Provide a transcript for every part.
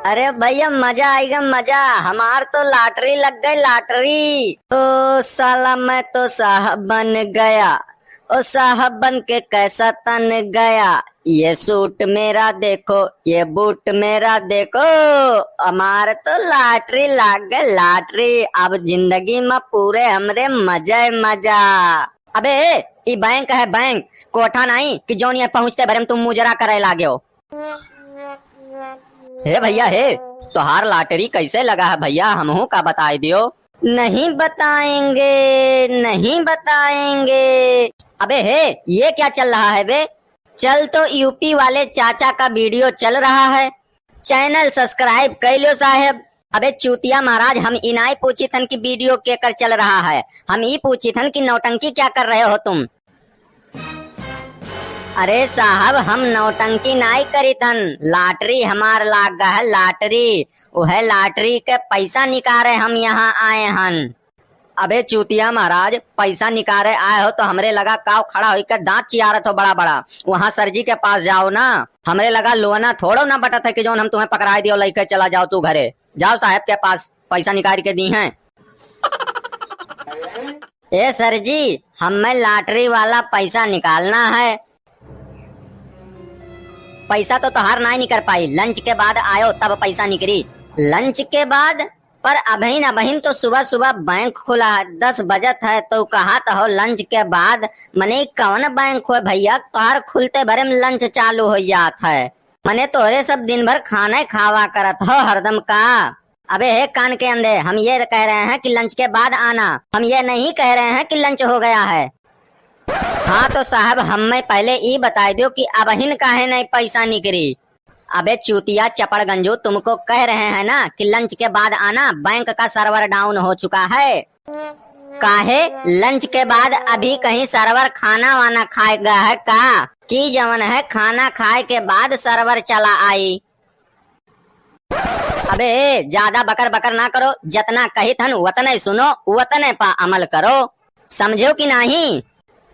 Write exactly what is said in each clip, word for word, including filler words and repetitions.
अरे भैया, मजा आइगा मजा, हमार तो lottery लग गई, lottery। ओ साला, मैं तो साहब बन गया, ओ साहब बन के कैसा तन गया। ये suit मेरा देखो, ये boot मेरा देखो, हमार तो lottery लाग गई, lottery। अब जिंदगी में पूरे हमरे मजा ही मजा। अबे, ई bank है bank, कोठा नाई कि जौन ये पहुँचते भरे में तुम मुजरा करे लागे हो। हे भैया हे, तोहार lottery कैसे लगा है भैया, हमहू का बताई दियो। नहीं बताएंगे, नहीं बताएंगे। अबे हे, ये क्या चल रहा है बे? चल तो यूपी वाले चाचा का video चल रहा है, channel subscribe कर लो साहेब। अबे चूतिया महाराज, हम ई नाई पूछित हन कि video केकर चल रहा है, हम ई पूछित हन कि नौटंकी क्या कर रहे हो तुम? अरे साहब, हम नौटंकी नाई करित हन, lottery हमार लाग गा है, lottery। उहे lottery के पैसा निकारे हम यहाँ आए हन। अबे चूतिया महाराज, पैसा निकारे आए हो तो हमरे लगा काव खड़ा होइके दांत चियारत हो बड़ा बड़ा। वहाँ सर जी के पास जाओ ना, हमरे लगा लोना थोड़ो ना बटत है कि जौन हम तुम्हें पकड़ाई दियो, लइके चला जाओ तू घरे। जाओ साहेब के पास, पैसा निकाल के दी हैं। ए सर जी, हमें lottery वाला पैसा निकालना है। पैसा तो तोहार नाई निकर पाई, lunch के बाद आयो तब पैसा निकरी। Lunch के बाद? पर अबहिन, अबहिन तो सुबह सुबह bank खुला है, दस बजत है, तो कहत हो lunch के बाद, मने कौन bank हो भैया, तोहार खुलते भरे में lunch चालू हो जात है। मने तोहरे सब दिन भर खाना खावा करत हो हरदम का? अबे हे कान के अंधे, हम ये कह रहे हैं कि lunch के बाद आना, हम ये नहीं कह रहे हैं कि lunch हो गया है। हाँ तो साहब, हमें पहले ई बताई दियो कि अबहिन काहे नहीं पैसा निकरी? अबे चूतिया चपड़गंजू, तुमको कह रहे हैं ना कि lunch के बाद आना, bank का server down हो चुका है। काहे, lunch के बाद अभी कहीं server खाना वाना खाए गया है का? कि जवन है खाना खाए के बाद server चला आई। अबे, ज्यादा बकर बकर ना करो, जतना कहित हन वतने सुनो, वतने पा अमल करो, समझो कि नाही?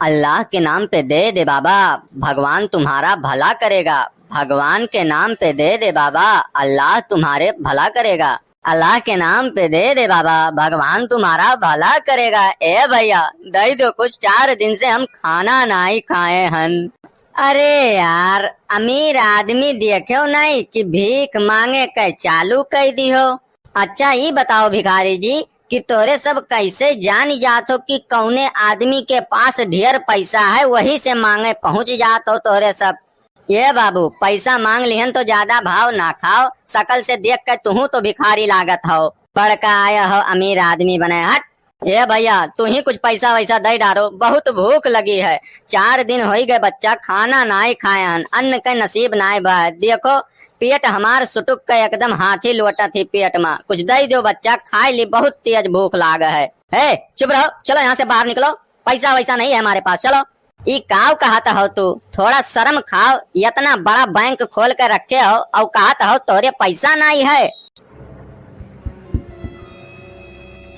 अल्लाह के नाम पे दे दे बाबा, भगवान तुम्हारा भला करेगा। भगवान के नाम पे दे दे बाबा, अल्लाह तुम्हारे भला करेगा। अल्लाह के नाम पे दे दे बाबा, भगवान तुम्हारा भला करेगा। ए भैया, दई दो कुछ, चार दिन से हम खाना नाही खाए हन। अरे यार, अमीर आदमी देखेउ नाई कि भीख मांगे के चालू कई दिहो। अच्छा, ई बताओ भिखारी जी कि तोरे सब कैसे जान जात हो कि कौने आदमी के पास ढेर पैसा है, वही से मांगे पहुँच जात हो तोरे सब। ये बाबू, पैसा मांग लिहन तो ज्यादा भाव ना खाओ, शकल से देख के तुहू तो भिखारी लागत हो। पढ़ के आया हो अमीर आदमी बने, हट। ए भैया, तू ही कुछ पैसा वैसा दे डारो, बहुत भूख लगी है। चार दिन होई गए बच्चा खाना नाई खाए हन, अन्न के नसीब नाई बा। देखो, पेट हमार सुटुक के एकदम हाथी लोटत ही पेट मा। कुछ दे दो बच्चा, खाए ली, बहुत तेज भूख लाग है। हे, चुप रहो, चलो यहाँ से बाहर निकलो, पैसा वैसा नहीं है हमारे पास, चलो। ई काव कहत हो तू? थोड़ा शर्म खाओ, इतना बड़ा बैंक खोल के रखे हो और कहत हो तोरे पैसा नाई है।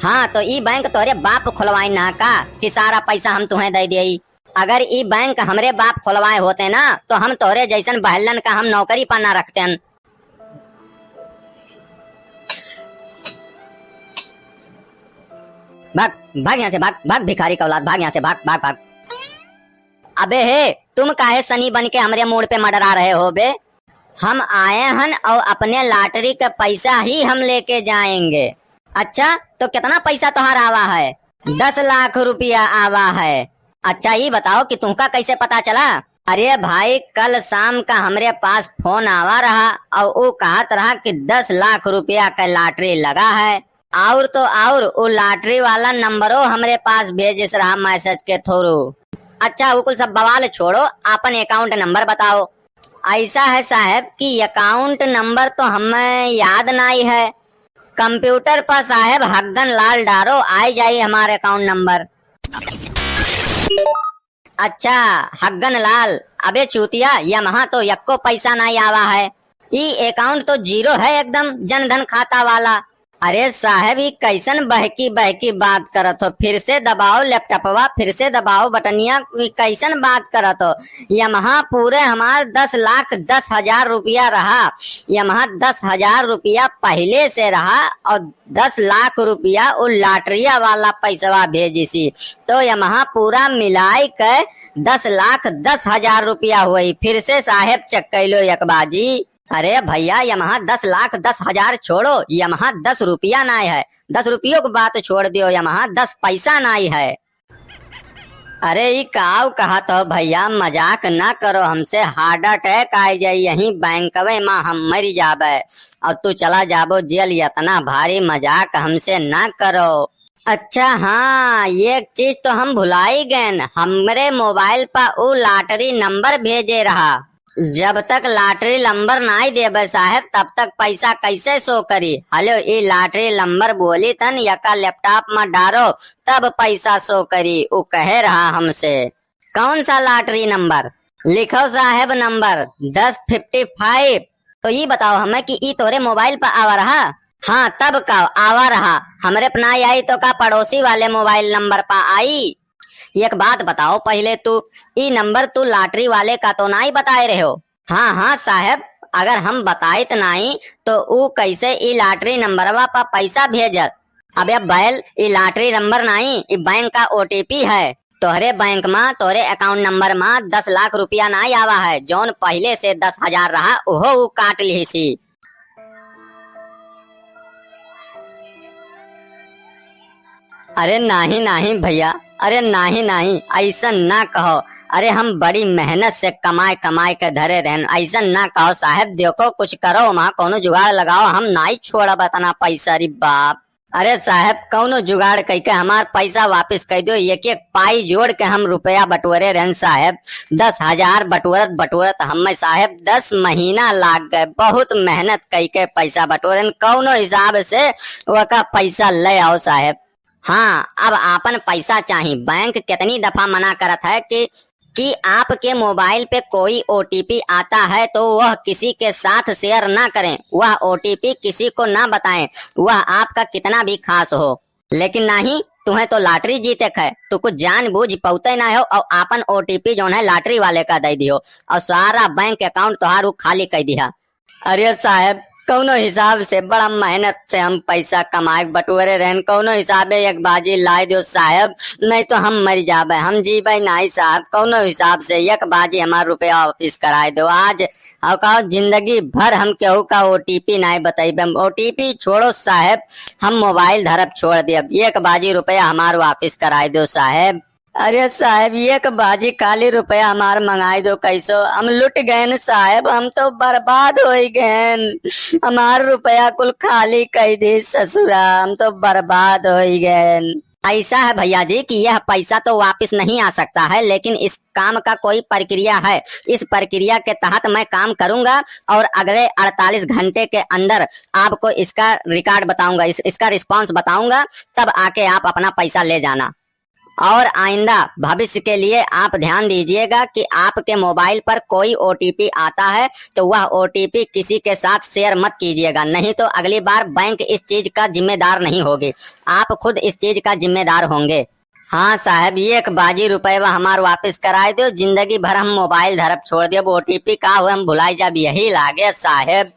हाँ, तो ई बैंक तोरे बाप खोलवाई ना का कि सारा पैसा हम तुम्हें दे देई? अगर ई बैंक हमरे बाप खोलवाए होते ना, तो हम तोरे जैसन बहलन का हम नौकरी पर ना रखतेन। भाग, भाग यहाँ से, भाग, भाग भिखारी का औलाद, भाग यहाँ से, भाग, भाग, भाग। अबे हे, तुम काहे सनी बन के हमरे मूड पे मंडरा रहे हो बे? हम आए हन और अपने lottery का पैसा ही हम लेके जाएंगे। अच्छा, तो कितना पैसा तोहार आवा है? दस लाख रुपया आवा है। अच्छा, ई बताओ कि तुमका कैसे पता चला? अरे भाई, कल शाम का हमरे पास फोन आवा रहा और ऊ कहत रहा कि दस लाख रुपया का lottery लगा है। और तो और, ऊ lottery वाला नंबरो हमरे पास भेजिस रहा message के through। अच्छा, ऊ कुल सब बवाल छोड़ो, आपन account number बताओ। ऐसा है साहब कि account number तो हमें याद नाई है। Computer पर साहब हग्गन लाल डारो, आई जाई हमार account number। अच्छा, हग्गन लाल, अबे चूतिया, यमहा तो यक्को पैसा नाई आवा है। ई account तो zero है एकदम, जनधन खाता वाला। अरे साहेब, ई कैसन बहकी बहकी बात करत हो? फिर से दबाओ लैपटॉपवा, फिर से दबाओ बटनिया, ई कैसन बात करत हो? यमहा पूरे हमार दस लाख दस हजार रुपया रहा, यमहा दस हजार रुपया पहिले से रहा और दस लाख रुपया उ लॉटरिया वाला पैसवा भेजिसी, तो यमहा पूरा मिलाई के दस लाख दस हजार रुपया हुई। फिर से साहेब चेक कैलो एक बाजी। अरे भैया, यमहा दस लाख दस हजार छोड़ो, यमहा दस रुपया नाई है, दस रुपयों की बात छोड़ दियो, यमहा दस पैसा नाई है। अरे ई काव कहत हो भैया, मजाक ना करो हमसे, हार्ट अटैक आ जाई यहीं बैंकवे मा, हम मर जाबे और तू चला जाबो जेल, इतना भारी मजाक हमसे ना करो। अच्छा हाँ, एक चीज तो हम भुलाई गएन, हमरे मोबाइल पर उ लॉटरी नंबर भेजे रहा। जब तक लॉटरी नंबर नाई देबे साहेब, तब तक पैसा कैसे शो करी? हेलो, ई लॉटरी नंबर बोली तन यका लैपटॉप में डारो, तब पैसा शो करी, उ कहे रहा हमसे। कौन सा लॉटरी नंबर? लिखो साहेब, नंबर दस फिफ्टी फाइव। तो ई बताओ हमें कि ई तोरे मोबाइल पर आवा रहा? हाँ, तब का आवा रहा, हमरे पे ना आई तो का पड़ोसी वाले मोबाइल नंबर पर आई? एक बात बताओ पहिले तू, ई नंबर तू लॉटरी वाले का तो नाई बताए रहे हो? हाँ, हाँ साहेब, अगर हम बताइत नाई तो ऊ कैसे ई लॉटरी नंबरवा पर पैसा भेजत? अबे बैल, ई लॉटरी नंबर नाई, ई बैंक का ओटीपी है। तोहरे बैंक मा, तोहरे अकाउंट नंबर मा दस लाख रुपया नाई आवा है, जौन पहिले से दस हजार रहा, ओहो ऊ काट लिहिसी। अरे नाही, नाही भैया, अरे नाही, नाही, ऐसन ना कहो। अरे हम बड़ी मेहनत से कमाए, कमाए के धरे रहन, ऐसन ना कहो साहेब। देखो कुछ करो, वहाँ कौनो जुगाड़ लगाओ, हम नाई छोड़ब इतना पैसा रे बाप। अरे साहेब, कौनो जुगाड़ कइके हमार पैसा वापिस कइ दो। एक एक पाई जोड़ के हम रुपया बटोरे रहन साहेब, दस हजार बटोरत बटोरत हमें साहेब दस महीना लाग गए। बहुत मेहनत कइके पैसा बटोरेन, कौनो हिसाब से ओका पैसा ले आओ साहेब। हाँ, अब आपन पैसा चाही। बैंक कितनी दफा मना करत है कि कि आपके मोबाइल पे कोई ओटीपी आता है तो वह किसी के साथ शेयर ना करें, वह ओटीपी किसी को ना बताएं, वह आपका कितना भी खास हो। लेकिन नहीं, तुम्हें तो लॉटरी जीते है, तू कुछ जान बूझ पौते ना हो और आपन ओटीपी जौन है लॉटरी वाले का दे दियो और सारा बैंक अकाउंट तोहार उ खाली कर दिया। अरे साहेब, कौनो हिसाब से बड़ा मेहनत से हम पैसा कमाए के बटोरे रहन, कौनो हिसाबे एक बाजी लाए दियो साहेब, नहीं तो हम मर जाबे, हम जीबे नहीं साहेब। कौनो हिसाब से एक बाजी हमार रुपया वापिस कराए दो आज। और कहो, जिंदगी भर हम केहू का ओटीपी नहीं बतैबे, ओटीपी छोड़ो साहेब, हम मोबाइल धरब छोड़ दियब, एक बाजी रुपया हमार वापिस कराए दो साहेब। अरे साहेब, एक बाजी खाली रुपया हमार मंगाई दो, कैसो हम लुट गएन साहेब, हम तो बर्बाद होई गएन, हमार रुपया कुल खाली कई दी ससुरा, हम तो बर्बाद होई गएन। ऐसा है भैया जी कि यह पैसा तो वापस नहीं आ सकता है, लेकिन इस काम का कोई प्रक्रिया है। इस प्रक्रिया के तहत मैं काम करूंगा और अगले अड़तालीस घंटे के अंदर आपको इसका रिकॉर्ड बताऊंगा, इस, इसका रिस्पॉन्स बताऊंगा, तब आके आप अपना पैसा ले जाना। और आइंदा भविष्य के लिए आप ध्यान दीजिएगा कि आपके मोबाइल पर कोई ओटीपी आता है तो वह ओटीपी किसी के साथ शेयर मत कीजिएगा, नहीं तो अगली बार बैंक इस चीज का जिम्मेदार नहीं होगी, आप खुद इस चीज का जिम्मेदार होंगे। हाँ साहब, एक बाजी रुपयवा हमार वापिस कराए दो, जिंदगी भर हम मोबाइल धरब छोड़ देब, ओटीपी का हुए हम भुलाई जाब यही लागे साहेब।